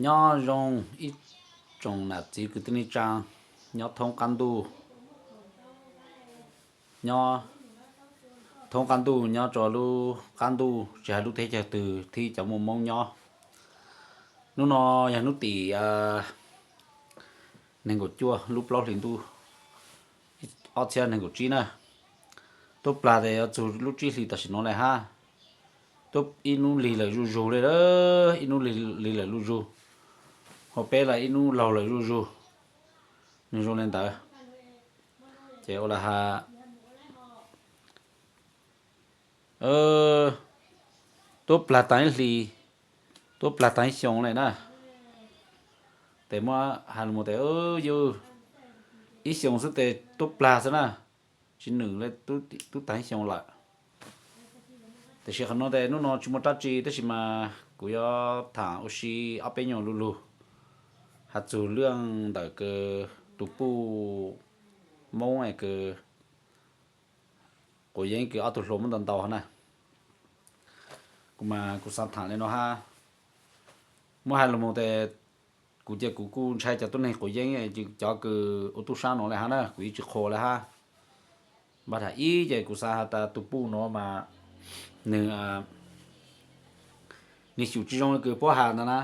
Nyob zoo ib tsoom nam txiv kwv tij neej tsaa, nyob thoob qab ntuj, nyob thoob qab ntuj, nyob rua lub qab ntuj tsis has lub teb chaws twg thib cov muaj Moob nyob. Hnub no yog hnub tim neeg nkaum cuaj lub plaub hlis ntuj ob txhiab neeg nkaum tsib na. Tuaj plag tes yuav txug lub tsib hlis tam sim nuav le hab. Tuaj ib nub lig lawm zuj zug le, ib nub lig lawm zuj zug, ho peb los ib nub laug lawm zuj zug. Nwg zoo le ntawd ces ua le has tuaj plag taag ib hlis, tuaj plag taag ib xyoo le na. Tes muab has lug mus tes yug ib xyoo xwb tes tuaj plag xwb na, tsis nwm le, tuaj taag ib xyoo lawm. Tab sis qhov nuav tes hnub no tsis muaj dlaab tsi, tab sis mas kuv yuav tham ua si ob peb nyuag lu lug has txug lub ntawm kws tus puj Moob es kws quav yeeb kws ob tug hluas muab ntaus ntaus hov na. Kuv mas kuv xaav tham le nuav hab. Muab has lug mus tes kuv ces kuv kuj ntshai cov tuab neeg quav yeeb, cov kws ua tub saab nuav le hab na, kuv yeej tsis qhuas le hab. Npaj tham ib ces kuv xaav has tas tus puj nuav mas nwg, nwg xyum tsis zoo le kws puab has ntawd na,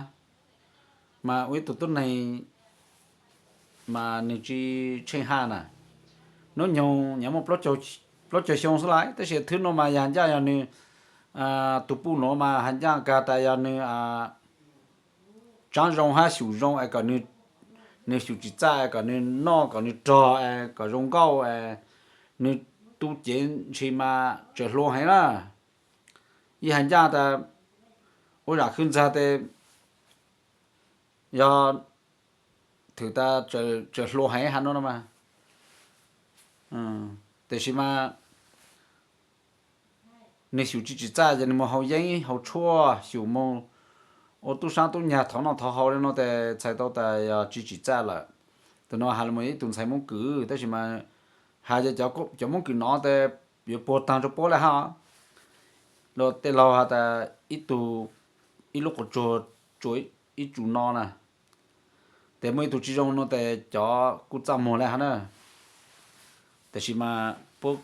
mas ua ib tug tuab neeg mas nwg tsis tsheej haj na. Nub nyoog nyav muaj plaub caug xyoo xwb lawm, tab sis thwb nuav mas yog has ncaj yog nwg, tus puj nuav mas has ncaj kag tas yog nwg tsaab zoo hab xyum zoo es kom nwg xyum tsim txaj es kom nwg noj kom nwg rog es kom zoo nkauj es nwg tu cev ntshis mas tseem hluas heev na. Yeej has ncaj tas ua zaam khwv ntxag tes yog thwm tas tseem hluas heev has nuav no mas. Tab sis mas nwg xyum tsis tsim txaj ces nwg moog haus yeeb haus tshuaj, xyum moog ua tub saab tub nyag thov noj thov haus le nuav tes txhais tau tas yog tsis tsim txaj lawm. Tus nuav has le moog ib tug ntxhais Moob Kws, tab sis mas has yog cov Moob Kws nov tes yuav puag taag rua puab le hab. Luag tej laug has tas ib tug, ib lub quas tsuag tsua ib tsu no na, tes muaj ib tug tsis zoo nuav tes cov kuj txaj muag le hab na. Tab sis mas puab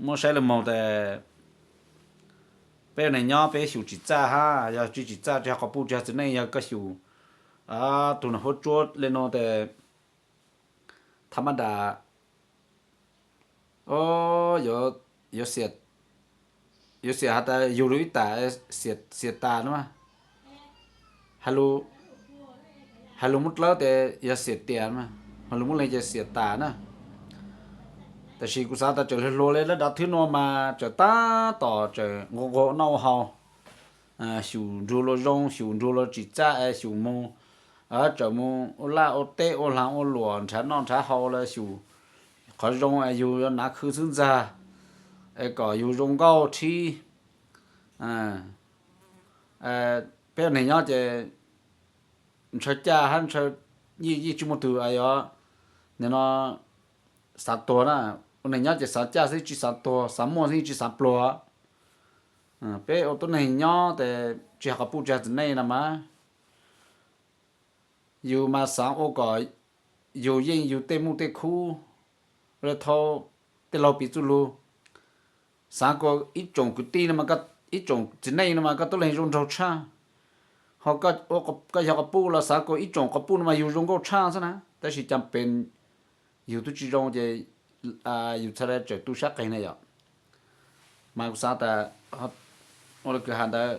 muab saib le moog tes peb ua neeg nyob peb xyum tsim txaj hab, yog tsis tsim txaj tsis has quas puj tsis has txiv neej, yog koj xyum tus nas huab tsuab le nuav tes thab mab das, yuav xiam has tas yug lug ib tam xiam tas na. Has lug muab dlawb tes yog xiam tias, has lug muab leeg ces xiam tas na. Tab sis kuv xaav tas tseem hluas hluas le lab dav thwb nuav mas tseem tab tom tseem nquag nquag ua noj ua haus, xyum nrug luag zoo, xyum nrug luag tsim txaj es xyum moog, tseem moog ua laj ua teb ua hlaag ua luam nrhav noj nrhav haus le xyum qhov zoo es yug yuav nav khw xwb ntxag es kom yug zoo nkauj rhib. Peb ua neeg nyob ces ntshaw caj hab ntshaw, yeej tsis muaj tug yuav, nim no xaav tuag na. Ua neeg nyob ces xaav caj xwb tsis xaav tuag, xaav muaj xwb tsis xaav pluag. Peb ua tuab neeg nyob tes tsis has quas puj tsis has txiv neej no mas, yug mas xaav ua kom yug yeej yug tej muj tej khub le thaub tej laug piv txuj lug. Xaav kom ib tsoom kwv tij no, ib tsoom txiv neej no mas koj tuab leeg zoo nraug tshaj, ho koj yog quas puj los xaav kom ib tsoom quas puj no mas yug zoo nkauj tshaj xwb na. Tab sis cas pes yug tub tsis zoo ces yug txhad le tseem tu sab qeeg na yom. Mas kuv xaav tas ua le kws has ntawd,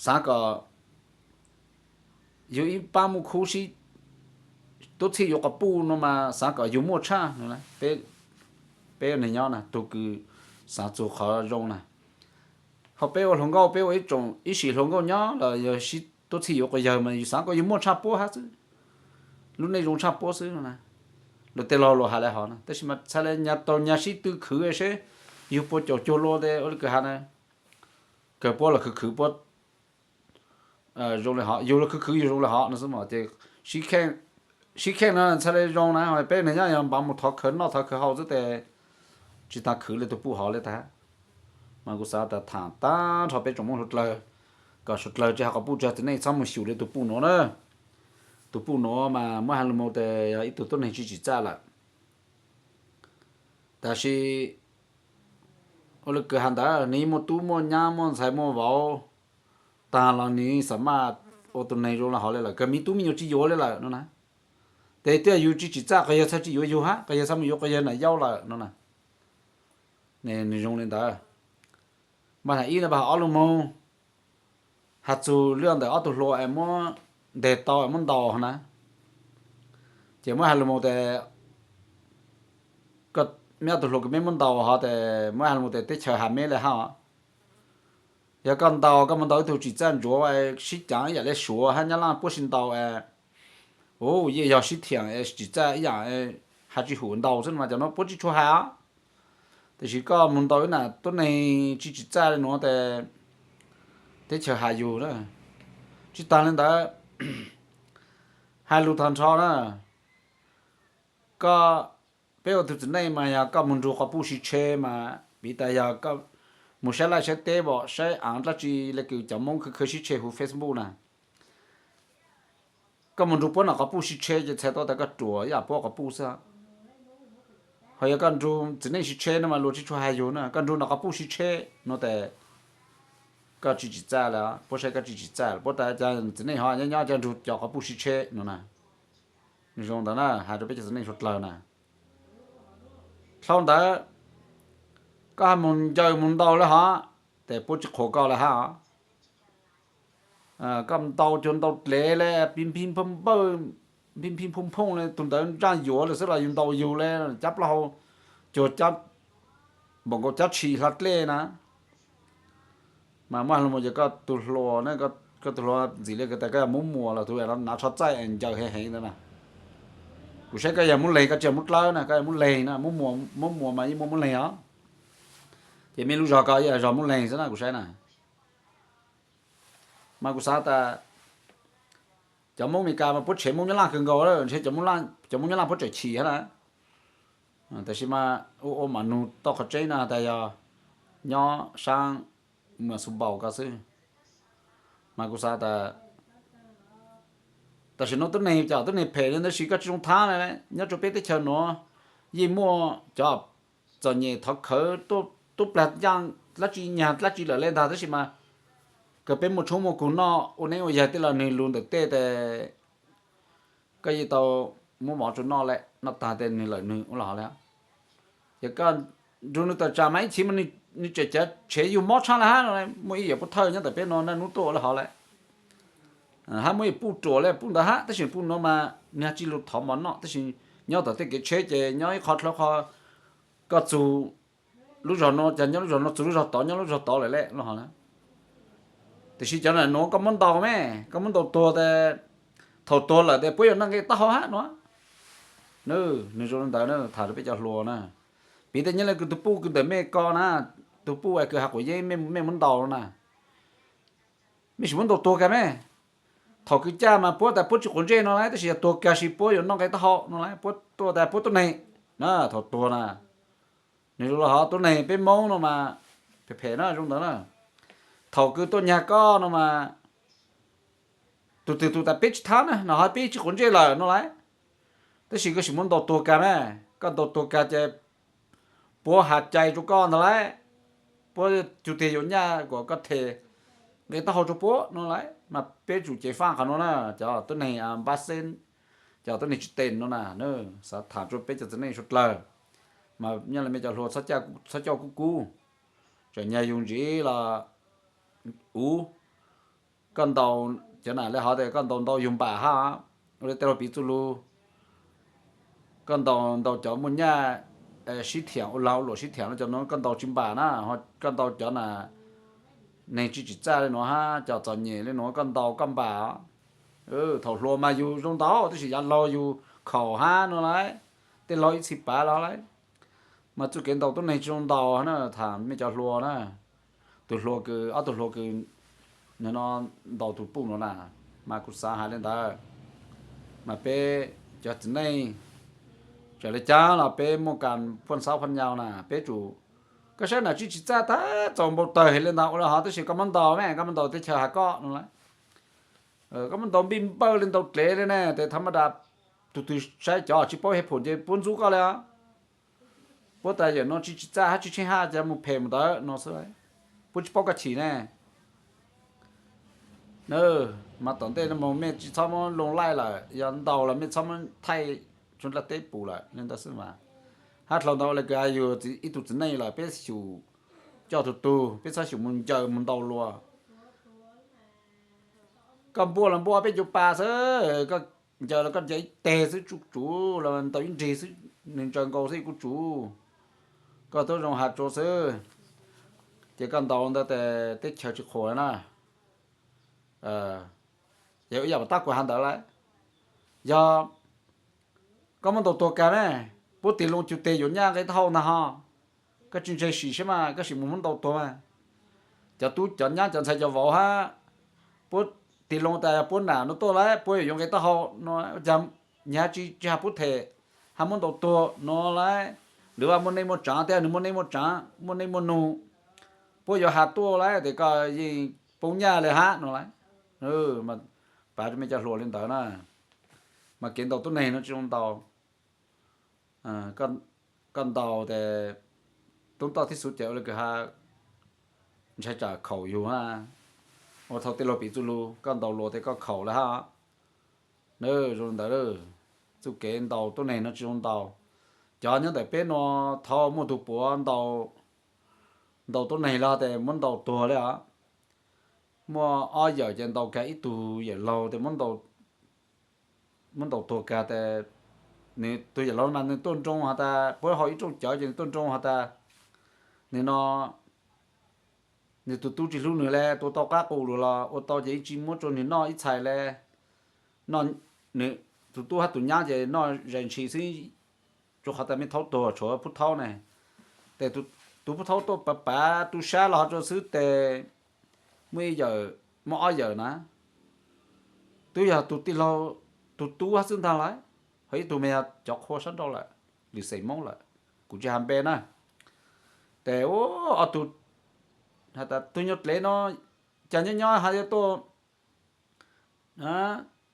xaav kom yug ib pab muj khub sib tuab txhij yuav quas puj no mas xaav kom yug muaj tshaj. Peb ua neeg nyob na tug kws xaav txug qhov zoo na, ho peb ua hluas nkauj peb ua ib tsoom ib sim hluas nkauj nyob los yog sib tuab txhij yuav quas yawg mas yug xaav kom yug muaj tshaj puab hab xwb, lub neej zoo tshaj puab xwb no na. Luag tej laug luag has le hov na, tab sis mas txhad le nyag taug nyag sib tw khwv seb yug puas caum cuag luag tes ua le kws has na, kawg puab los khwv khwv puab zoo le hov, yug los khwv khwv yug zoo le hov no xwb mas ces sib kheej no txhad le zoo na. Peb neeg nyob yog npav mus thov khawv noj thov khawv haus xwb tes tsis tas khwv le tug puj hov le tag. Mas kuv xav tas tham tag nrho peb tsoom Hmoob suav dlawg, kom suav dlawg tsis hais quas puj tsis hais txiv neej txhob mus xyum li tus puj nuav na. Tus puj nuav mas muab has lug moog tas yog ib tug tuab neeg tsis tsim txaj lawm. Tab sis ua le kws has ntawd nws muaj tub muaj nyab muaj ntxhais muaj vauv taag los nws xav maj ua tus neeg zoo le hov le lawm, kws miv tub me nyuam tsis yuav le lawm no na. Tes twb yog yug tsis tsim txaj, quas yawg txhaj tsis yuav yug hab, quas yawg txhaj mus yuav quas yawg nam yau lawm no na. Nws zoo li ntawd. Npaj has ib no npaj has ob lug moog, has txug lub ntawm ob tug hluas es muab nteg tau es muab ntaus na. Ces muab has lug moog tas, meb ob tug hluas kws meb muab ntaus hov tes muab has lug moog tas teb chaws has meb le hab. Yog koj ntaus koj moog ntaus ib tug tsim txaj ntsuav sib caav ib yam le Suav hab Nyab Laj puab sib ntaus, u, yeej yog sib thiam tsim txaj ib yam has tsis hum ntaus xwb mas cov nuav puab tsis tshua has os. Tab sis koj moog ntaus ib nam tuab neeg tsis tsim txaj le nuav tes teb chaws has yug na. Tsis taag le ntawd, has lug taag nrho na, koj, peb ua tug txiv neej mas yog koj moog nrug quas puj sib tshe mas piv tas yog koj moog saib laj saib teb pom saib aav dlaab tsi le kws cov Moob khwv khwv sib tshe huv Facebook na. Koj moog nrug puab nam quas puj sib tshe ces txhais tau tas koj ruam ib yam puab quas puj xwb. Ho yog koj nrug txiv neej sib tshe no mas luag tsis tshua has yug na, koj nrug nam quas puj sib tshe no tes koj tsis tsim txaj le, puab saib koj tsis tsim txaj le, puab tas cas txiv neej ho nyob nyob cas nrug cov quas puj sib tshe no na. Nws zoo ntawd na, has rua peb cov txiv neej suav dlawg na. Dlhau ntawd, koj has moog ncaws moog ntaus le hov, tes puab tsis qhuas koj le hab. Koj ntaus cuag ntaus dlev le, pij npij phooj npawj, pij npij phooj phooj le, tug ntawd ntsaaj yuav le xwb los yug ntaus yug le, cab plaub hau cuag npaum nkaus cab tshis hla dlej na. Mas muab has lug moog ces koj tug hluas, koj tug hluas ntxim li kws tas koj yog Moob Muas los tug nav tsho txaij ncaws heev heev ntawd na. Kuv saib koj yog Moob Leeg koj tsis yog Moob Dlawb na, koj yog Moob Leeg na, Moob Muas mas yeej muaj Moob Leeg os. Ces mej lub zog ko yog zog Moob Leeg xwb na kuv saib na. Mas kuv xav tas cov Moob Amelikas mas puab tshev Moob Nyab Laj kawg nkaus, ntshe cov Moob Nyab Laj puab tseem chim hab na. Tab sis mas ua ua mam nug tau qhov tseeb no tas yog nyob saab Muas Xu Npaus ko xwb. Mas kuv xav tas tam sim no tuab neeg cov tuab neeg phem li ntawd tab sis koj tsis zoo thab le, nyob rua peb teb chaws nuav yeej muaj cov txom nyem thov khawv tuaj plag yaaj dlaab tsi nyag dlaab tsi lawm le ntag, tab sis mas kws peb muaj tshoob muaj kug noj ua neeb ua yaig tej los nwg lug ntawm tej tes koj yeej tau muab mov rua noj le, noj tag tes nwg lawm nwg ua le hov le. Ces koj nrug nwg tawm tsam mas ib txhis mas nwg tseem cav tshev yug mob tshaj le hab no. Muaj ib yam puj thawj nyob ntawm peb no naj nub tuaj ua le hov le, hab muaj ib puj ruam le puj ntawd hab, tab sis puj nuav mas nwg has tsis lug thov mov noj, tab sis nyob tom tej kev tsheb ces nyob ib qho dlhau qho, koj txug lub zog no ces nyob lub zog no, txug lub zog tod nyob lub zog tod lawm le no hov. Tiam sis cov nuav koj muab ntaus me, koj muab ntaus tuag tes thaum tuag lawm tes puab yuav noj nqe taub hau hab no. Nwg zoo li ntawd na, tham rua peb cov hluas na. Piv tej nyob le kws tug puj kws ntawm mej ko na, tug puj kws has quas yeeb mej muab ntaus no na, mej sim muab ntaus tuag kag me. Thaum kws caj mas puab tas puab tsis quav ntsej no lawm, tab sis yog tuag kag sis puab yuav noj nqe taub hau no lawm, puab tuaj tas puab tuab neeg na, thaum tuag na. Nwg zoo le hov tuab neeg peb Moob no mas phem phem na zoo ntawd na. Thaum kws tuaj nyag koj no mas tug twg tug tas peb tsis thab na, no hov peb tsis quav ntsej lawm no lawm. Tab sis koj sim muab ntaus tuag kag me, koj ntaus tuag kag ces puab has cai rua koj ntag lawm, puab cug tiag yuav nyaj kuas koj them nqe taub hau rua puab no lawm. Mas peb tsum ceev faj qhov nuav na, cov tuab neeg npab xeeb, cov tuab neeg tsis teem no na, xav tham rua peb cov txiv neej suav dlawg. Mas nyob le mej cov hluas txhob coj kub kub, tseem nyag yug ntsis los uv. Koj ntaus cov nam le hov tes koj ntaus ntau yug npam hab, ua le tej laug piv txuj lug. Koj ntaus ntaus cov muaj nyaj sib thiam ua lag ua luam sib thiam no, cov nuav koj ntaus tsis npam na, ho koj ntaus cov nam neeg tsis tsim txaj le nuav hab cov txom nyem le nuav koj ntaus koj npam. Thaum hluas mas yug zoo ntaus tab sis yav laug yug khaum hab no lawm, tej laug ib txhis pav los lawm. Mas txuj kev ntaus tuab neeg tsis zoo ntaus na, tham mej cov hluas na. Tug hluas kws, ob tug hluas kws no ntaus tug puj nuav na, mas kuv xav has le ntawd. Mas peb cov txiv neej txawm le caag los peb muaj kas phuaj xaub phuaj nyau na, peb tsum Koj saib nam tsis tsis txaj tag txaus npau taws heev li ntawd ua li hov, tab sis koj muab ntaus ne, koj muab ntaus teb chaws Hav Koj no las, koj muab ntaus npij npawj li ntaus dlev li ne, ces thaum ma das tus twg saib cov tsis paub hej phum ces puab ntxub koj li os. Puab tas yawm no tsis tsis txaj hab tsis tsheej haj ces mus phem mus ntawd no xwb. Puab tsis paub koj chim ne. Mas tom ntej no mej tsis txhob muab loo laij lawm, yog ntaus los mej txhob muab thaij tsuag dlaj teb pum lawm li ntawd xwb mas. Hab dlhau ntawd ua le kws yug ib tug txiv neej lawm peb xyum coj tug tug, peb txhob xyum mus ncaws mus ntaus luas. Koj npuaj los npuaj peb cuv pa xwb, koj ncaws los koj ncaws ib teg xwb tsuj tsuv los ntaus ib nrig xwb, nws ntsaws nkaus xwb kuj tsuv. Koj tub zoo has tsua xwb, ces koj ntaus ntawd tes teb chaws tsis qhuas na. Ces ib yam pas tab kuv has ntawd lawm, yog koj muab ntaus tuag kag ne, puab tig loo cug teg yuav nyaj nqe taub hau ntag ho. Koj tsis ntseeg sim seb mas koj sim mus muab ntaus tuag mas. Cov tub cov nyab cov ntxhais cov vauv hab, puab tig loo tas puab nam no tuaj lawm puab yuav yuav nqe taub hau no, cas nyag tsis tsis has puab them, has muab ntaus tuag no lawm. Lwm vas muaj neej muaj tsaav, tej nws muaj neej muaj tsaav muaj neej muaj nug, puab yuav has tuaj lawm tes koj yeej poob nyaj li hab no lawm. Pav rua mej cov hluas li ntawd na, mas kev ntaus tuab neeg no tsis zoo ntaus. Koj ntaus tes tub toj tib xuv ces ua le kws ha ntshai tsam khaum yug hab. Ua thaum tej laug piv txuj lug koj ntaus luas tes koj khaum lawm hab. Zoo li ntawd, txuj kev ntaus tuab neeg no tsis zoo ntaus. Cov nyob ntawm peb nuav thaum muaj tug puav ntaus tuab neeg lawm tes muab ntaus tuag li os. Muaj ob yawm ces ntaus kag ib tug yawm laug tes muab ntaus tuag kag tes, nws tug yawm laug mas nws tuaj nroo has tas puab hau ib rooj cawv ces nws tuaj nroo has tas nws no nws tus tub tsis hlub nws le, tua tau qab qus lug los ua tau ces yeej tsis muab rua nws noj ib txhais le. Nws tus tub hab tus nyab ces noj zais ntshis xwb, rua qhov tas mej thaub tuag tshuav pub thaub ne. Tes tus pub thaub tuaj pav pav tu sab los ho rua xwb tes muaj ib yawm, muaj ob yawm na, twb yog tus tij laug tus tub hab xwb ntag lawm, ho ib tug mas yog cov qhua sab nrau lawm, lwm xeem Moob lawm, kuv tsis has npe na. Tes ob tug has tas tug nyuag dlev no cas nyob nyob has yuav tuaj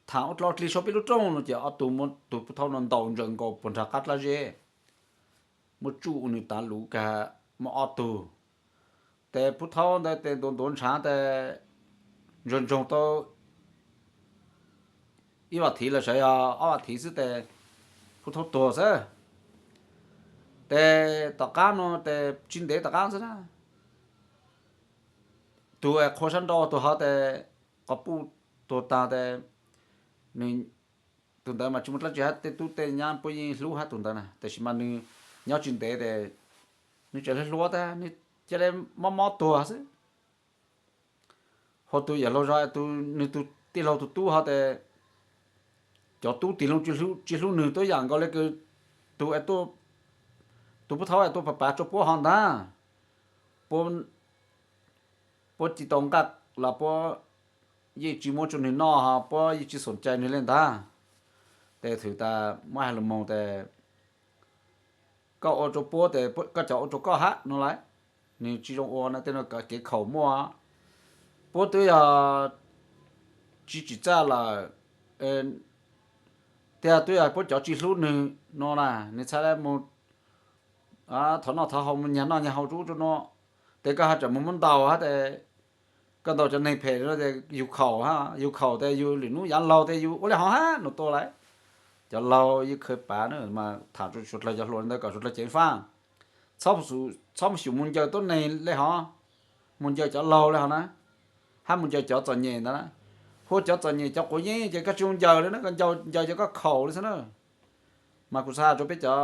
tham ua dlau dlig sau peb lub rooj no ces ob tug muab tus pub thaub no ntaus ntsaws nkaus puag nrag qab dlab zeb, muab tsuj ua nws tav luv kag muaj ob tug. Tes pub thaub ntawd tes ntuav ntuav ntshaav tes ntsoog ntsoog tau ib vam thiv los sawv yog ob vam thiv xwb tes pub thaub tuag xwb. Tes tom qab no tes tsis ntev tom qab xwb na, tus qhua sab nrau tus hov tes quas puj tuag tag tes nws, tus ntawd mas tsis muaj dlaab tsi hab, tej tub tej nyab puab yeej hlub hab tus ntawd na, tab sis mas nws nyob tsis ntev tes nws tseem hluas hluas tag nws ca le mob mob tuag xwb. Ho tus yawm laug zog, nws tus tij laug tus tub hov tes cov tub tig loo tsis hlub nws tuab yam nkaus le kws tus, tus pub thaub tuaj pav pav rua puab hov ntag. Puab ci tau nqaj los puab yeej tsis muab rua nws noj ho puab yeej tsis xom cai nws le ntag. Tes thwm tas muab has lug moog tes koj ua rua puab tes koj cov ua rua koj hab no lawm. Nws tsis zoo ua no, tej no kev khaum muaj. Puab twb yog tsis tsim txaj lawm, tiag twb yog puab cov tsis hlub nws no na, nws txhad le mus thov noj thov haus, mus nyag noj nyag haus rua ub rua no. Tes koj has tsam mus muab ntaus hab tes koj ntaus cov neeg phem no tes yug khaum, yug khaum tes yug lwm nub yaav laug tes yug ua le hov hab no tuaj lawm. Cov laug yeej khaws pav na mas tham rua suav dlawg cov hluas ntawd kom suav dlawg ceev faaj, txhob mus xyum mus ncaws tuab neeg le hov, mus ncaws cov laug le hov na, hab mus ncaws cov txom nyem ntawd na. Hu cov txom nyem cov quav yeeb ces koj tsis mus ncaws le na, koj ncaws ces koj khaum le xwb na. Mas kuv xaav has rua peb cov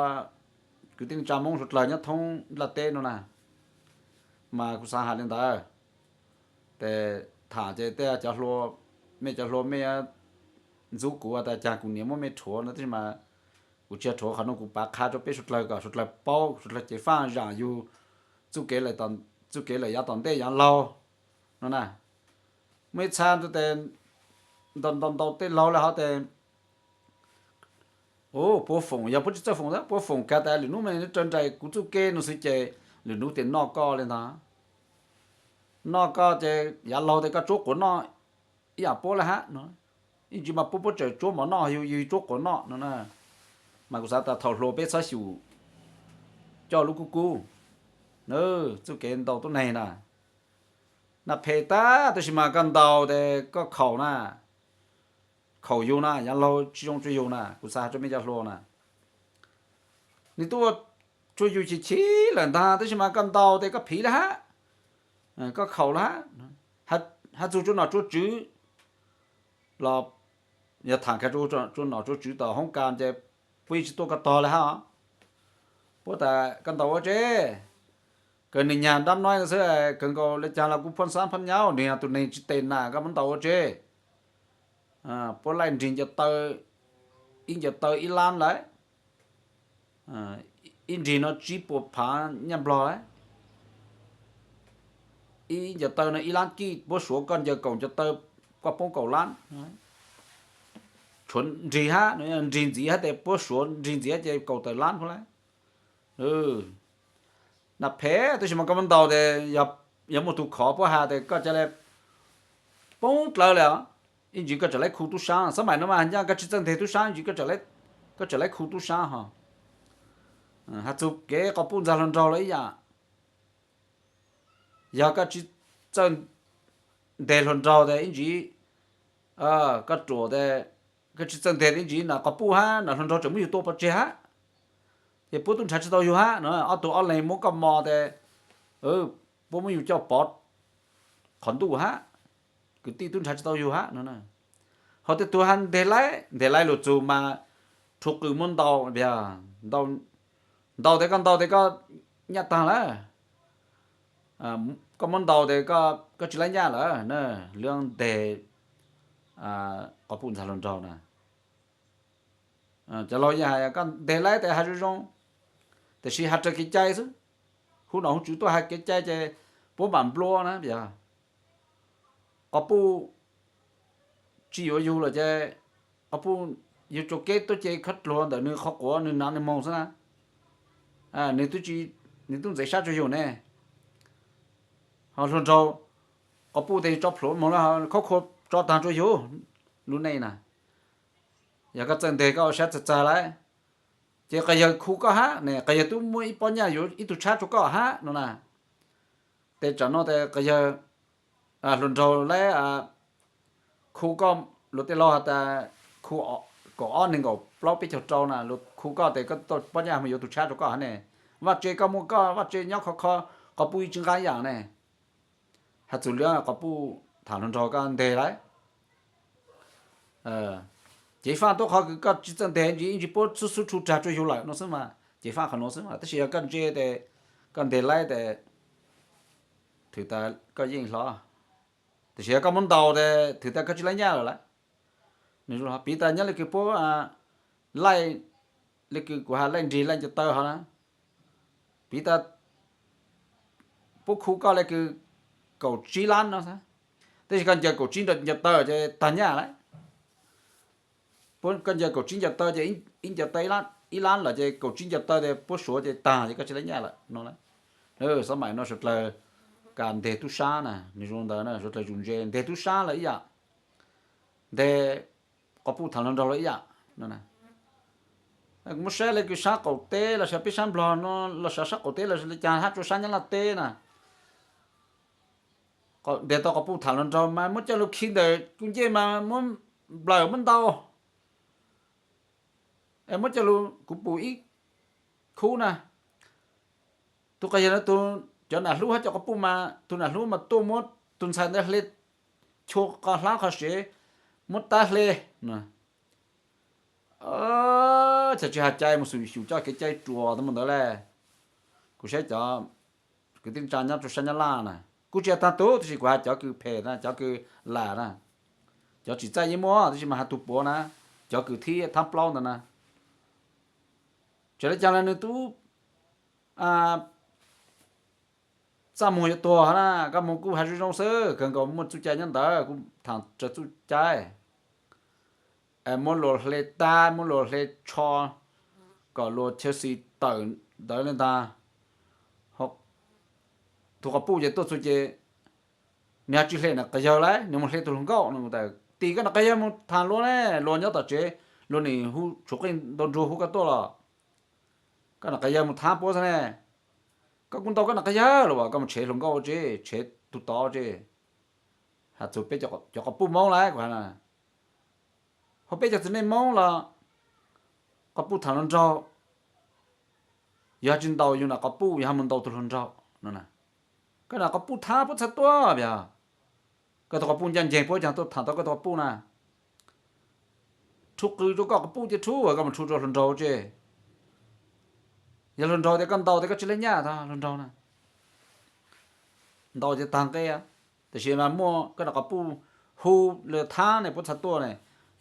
kwv tij neej tsa Moob suav dlawg nyob thoob nplaj teb no na, mas kuv xaav has le ntawd. Tes tham ces tej cov hluas, mej cov hluas mej ntxub kuv tas cas kuv niam muab mej rhuav no, tab sis mas kuv tsis yog rhuav qhov no, kuv pav qha rua peb suav dlawg kom suav dlawg paub, suav dlawg ceev faaj zaam yug txuj kev lawm yav tom ntej yaav laug no na. Muaj ib txha tes ntaus ntaus tej laug le hov tes puab foom, yog puab tsis txawj foom tab puab foom kag tas lwm nub mas nws raws nraim kuv txuj kev no xwb ces lwm hnub tias noj koj li ntag. Noj koj ces yav laug tias koj tsuab quav noj ib yam puab li hab no. Ib ntsis mas puab puab tseem tsuab mov noj, yug yug tsuab quav noj no na. Mas kuv xav tas thaum hluas peb txhob xyum coj lub kub kub. Txuj kev ntaus tuab neeg na, na phem tag, tab sis mas koj ntaus tes koj khaum na, khaum yug na, yav laug tsis zoo rua yug na, kuv xav has rua mej cov hluas na. Nws tuaj ua rua yug chim chim lawm ntag, tab sis mas koj ntaus tes koj phiv lawm hab, koj khaum lawm hab. Has txug rua nom rua tswv los yog tham kag rua nom rua tswv tom hoob kas ces puab yeej tsis tuaj koj tog li hab. Puab tas koj ntaus ua tseb, kawg nws nyag nrab noib no xwb, kawg nkaus le caag los kuv phooj xaab phooj nyaub, nws yog tus neeg tsis tes nas, koj muab ntaus ua tseb. Puab laij nrig ncaws taw, ib ncaws taw ib lab lawm, ib nrig no tsib puas phav nyaj nplog lawm. Ib ncaws taw no ib lab kij, puab suav koj ncaws kaum ncaws taw, koj poob kaum lab. Tshuav nrig hab, nrig ntxiv hab tes puab suav nrig ntxiv ces kaum tawm lab puab lawm. Na phem, tab sis mas koj muab ntaus tes yog muaj tug khov puab has tes koj ca le poob dlawb le os. Ib ntsis koj tseem laib khu tub sab, xab maim no mas nco koj tsis txawj nteg tub sab, ib ntsis koj tseem laib khu tub sab ho. Has txug kev quas puj ntxag hluas nraug los ib yam, yog koj tsis txawj nteg hluas nraug tes ib ntsis koj ruam tes, koj tsis txawj nteg tes ib ntsis nam quas puj hab nam hluas nraug tseem muab yug tua pov tseg hab. Ces puab tub nrhav tsis tau yug hab no, ob tug ob leeg muab koj mos tes puab muab yug coj pov qhov ntuj hab, kwv tij tub nrhav tsis tau yug hab no. Ho tej tug has nteg laib, nteg laib lug txug mas rhu qws muab ntaus, ntaus tes koj ntaus tes koj nyaj taag lawm. Koj muab ntaus tes koj tsis laib nyaj lawm na. Lub nteg quas puj ntxag hluas nraug na, cov laug yeej has koj nteg laib tes has zoo zoo, tiam sis has raws kev cai xwb. Hu nom hu tswv tuaj has kev cai ces puab mam nplua na. Yog quas puj tsis yuav yug lawm ces quas puj yug tsaus keb tuaj ces khaub dluag ntawm nws qhov quav nws hnav nws moog xwb na. Nws tub ntxeev sab rua yug ne. Ho hluas nraug quas puj tes yug tso plhuav moog lawm, khaub khua tso taag rua yug lub neej na. Yog koj txawj nteg koj ua sab txag txag lawm, ces quas yawg khu koj hab ne, quas yawg tub muab ib pob nyaj yuav ib tug tshab rua koj hab no na. Tes tsam no tes quas yawg hluas nraug laib khu koj, luag tej laug has tas khu kaum ob neeg nkaum plaub peb caug rau na, luag khu koj tes koj tau pob nyaj moog yuav tug tshab rua koj hab ne. Vaj tse koj muaj koj, vaj tse nyob khov kho, quas puj ib tsi nqaa yaam ne. Has txug lub quas puj tham hluas nraug koj nteg laib. Ceev faj tuab qhov kws koj tsis txawj nteg ntsis ib ntsis puab xub xub rhu rag rua yug lawm no xwb mas, ceev faj qhov nuav xwb mas. Tab sis yog koj ntse tes, koj nteg laib tes, thwm tas koj yeej hlo. Tab sis yog koj muab ntaus tes thwm tas koj tsis laib nyaj lawm lawm. Piv tas nyob le kws puab laij, le kws kuv has laij nrig laij ncaws taw hov na, piv tas puab khu koj le kws kaum tsib lab no, tab sis koj ncaws kaum tsib ncaws taw ces tag nyaj lawm. Puab, koj ncaws kaum tsib ncaws taw ces ib ncaws taw ib lab lawm ces kaum tsib ncaws taw ces puab suav ces tag ces koj tsis laib nyaj lawm no. Xab maim no suav dlawg kas nteg tub sab na, nws zoo ntawd na, suav dlawg zuj ntse nteg tub sab lawm ib yaam, nteg quas puj tham hluas nraug lawm ib yaam no. Kuv muab saib le kws sab qaum teb los sis peb sab nplog no los sis sab qaum teb los sis le caag hab rua sab Nyab Laj teb na, nteg tau quas puj tham hluas nraug mas muab coj lug khi ntawm kuv ncej mas muab nplawm muab ntaus, es muab coj lug kuv pum ib khub na. Tug quas yawg no tug, cov nam hlub hab cov quas puj mas tug nam hlub mas tuaj muab tug ntxhais ntawd hle chua qo hlab qhov sev, muab tab hle. Cov tsis has cai mus xyum coj kev cai ruam tau mus ntawd le. Kuv saib cov kwv tij neej tsa nyob rua sab Nyab Laj na, kuj tsis has tag tug tab sis kuv has cov kws phem na, cov kws lam na, cov tsim txaj yeej muaj tab sis mas has tug puav na, cov kws thib thab plaub ntawd na. Tseem le caag le nws tub txaj muag yuav tuag na, koj moog kuj has zoo zoo xwb, kawg nkaus muaj txuj cai nyob ntawd, kuv thaam raws txuj cai. Muab luas hle tab, muab luas hle tsho, kom luas chaw xis tawm ntawd le ntag. tus quas puj ces tuaj txug ces nws ho tsis hle nws qhov yawg lawm, nws mus hle tus hluas nkauj no. Tim koj nws qhov yawg mus tham luag ne, luag nyob tom tsev, luag nim hu tshuav qeej ntau nruag hu koj tuaj los koj nws qhov yawg mus thab puab xwb ne. Koj kuj ntau koj nws qhov yawg los as, koj mus tshev hluas nkauj ua tsi, tshev tug tod ua tsi. Has txug peb cov quas puj Moob lawm kuv has no, hos peb cov txiv neej Moob los quas puj tham hluas nraug, yog tsis ntaus yus nws quas puj yog ho mus ntaus tus hluas nraug no. Koj nws quas puj thab puab txhad tuaj yog, koj tus quas puj ncaj ncees puab cov tuaj tham tau koj tus quas puj na. Rhu qws rua koj quas puj ces rhu, koj mus rhu rua hluas nraug ua tsi. Yog hluas nraug tias koj ntaus tias koj tsi lej nyaj tag hluas nraug na, ntaus ces tag nqe. Tab sis mas muaj koj nws quas puj hu lawv thab ne puab txhad tuaj ne,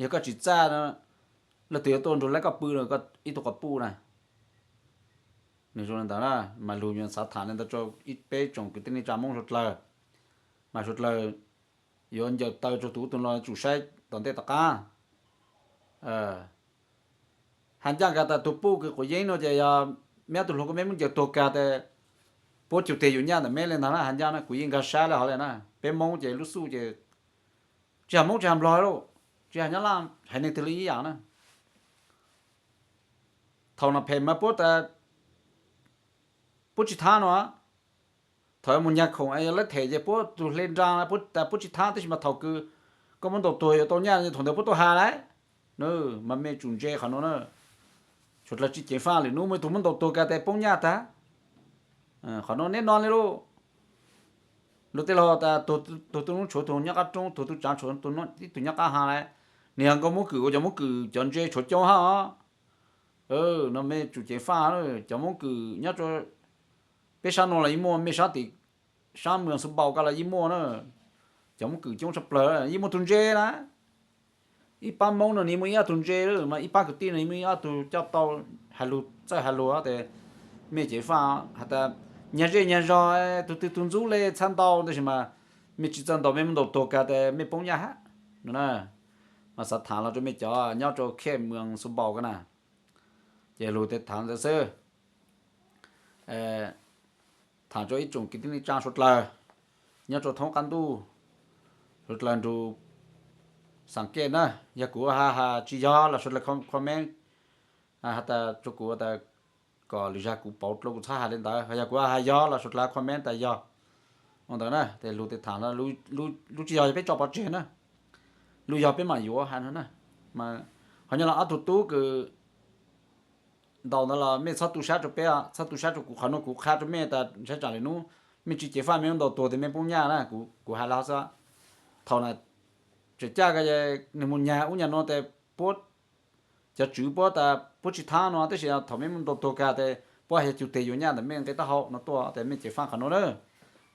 yog koj tsis txaj, leej twg yuav tuaj nrug lawv koj pw, koj ib tug quas puj na. Nws zoo li ntawd na, mas lug yuav xav tham li ntawd rua peb tsoom kwv tij neej tsa Moob suav dlawg, mas suav dlawg yuav ncaws taw rua tus ub tus no tsum saib tom ntej tom qab. Has ncaj kag tas tus puj kws quav yeeb no ces yog meb ob tug hluas nkauj meb muab ncaws tuag kag tas puab cug teg yus nyaj ntawm meb le ntag na. Has ncaj na, kuv yeej nkag sab le hov le na. Peb Moob ces lub xuj ces tsis has Moob tsis has Nplog lauj, tsis has Nyab Laj, haiv neeg twg li ib yam na. Thaum no phem mas puab tas puab tsis thab no, thaum mus nyag khoom es yog lawv them ces puab tus hle nra puab tas puab tsis thab, tab sis mas thaum kws koj muab ntaus tuag yuav tau nyaj thaum ntawd puab tuaj has lawm. Mas mej tsum ntse qhov nuav na. Suav dlawg tsis ceev faj lwm nub muaj ib tug muab ntaus tuag kag tas poob nyaj tag. Qhov nuav neb no li lauj. Luag tej laug tas tuag tug tub nub tshuav tug nyob qab roob, tuag tub tsav tshuav ib tug nyob qab ha lawm. Nwg yog nkauj Moob Kws ua cov Moob Kws cov ntse tshuav coob hab os. No mej tsum ceev faj, cov Moob Kws nyob rua peb sab nuav los yeej muaj, mej sab tim sab Moos Xus Npaus ko los yeej muaj na. Cov Moob Kws coob tshaj plawg, yeej muaj tug ntse na. Ib pab Moob no nws muaj ib ob tug ntse, mas ib pab kwv tij no muaj ib ob tug coj tau hais lug txawj hais lug tes mej ceev faj has tas nyag zej nyag zog, tug twg tug ntxub le txhaj ntaus, tab sis mas mej tsis txawj ntaus mej muab ntaus tuag kag tes mej poob nyaj hab no na. Mas xav tham los rua mej cov nyob rua khej Moos Xus Npaus ko na. Ces lug tes tham ntawd xwb. Tham rua ib tsoom kwv tij neej tsa suav dlawg nyob rua thoob qab ntuj, suav dlawg nrug xaam kej na. Yog kuv has has tsis yog los suav dlawg comment has tas rua kuv tas kom lwm zag kuv pauv dlua kuv txhob has le ntawd. Yog kuv has yog los suav dlawg comment tas yog. Ua ntawd na, tes lug tes tham, lub tsis yog yog peb tso pov tseg na. Lub yog peb mam yuav has no na. Mas qhov nyob los ob tug tub kws ntaus ntawd los mej txhob tu sab rua peb, txhob tu sab rua kuv, qhov nuav kuv qha rua mej tas ntshai tsam lwm nub mej tsis ceev faj mej muab ntaus tuag tes mej poob nyaj na, kuv has li hov xwb. Thaum na tseem caj ko nwg mus nyag ub nyag nuav tes puab cov tswv puab tas puab tsis thab no, tab sis thaum mej muab ntaus tuag kag tes puab hais yog cug teg yuav nyaj ntawm mej nqe taub hau no tuaj tes mej ceev faj qhov nuav na.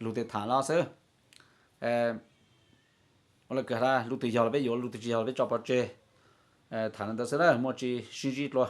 Lug tes tham li xwb. Ua le kag, lub twg yog los peb yuav, lub twg tsis yog los peb tso pov tseg. Tham li ntawd xwb na, muaj tsi sib ntsib dlua.